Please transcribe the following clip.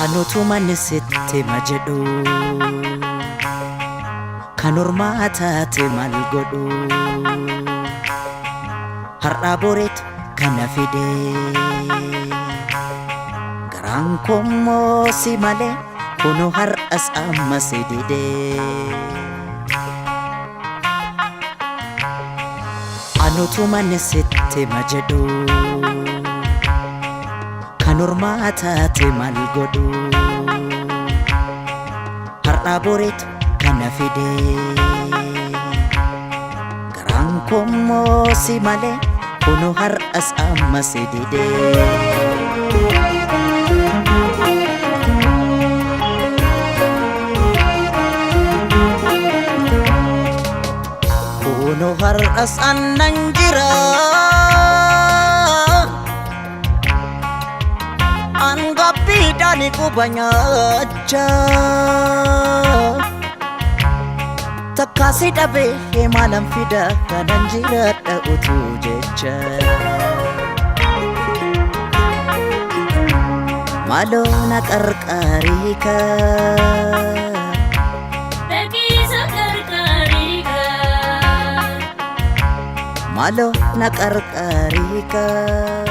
Anutuma ni sitti ma jedhu, kan ormaa taate maal godhu, har'aa boreetu kana fide, garaan koommoo si malee kunoo har'as amma si dide. Anutuma ni sitti ma jedhu, kan ormaa taate maal godhu, har'aa boreetu kana fide, garaan koommoo si malee kunoo har'as amma si dide. Kunoo har'as annan jira. Angabbiidhaan quba nyaachaa. Takkaasi dhabee maalan fida kanan jiraadha utuu jecha. Maaloo na qarqaarii kaa. Dhaqiisa qarqaarii kaa. Maaloo na qarqaarii kaa.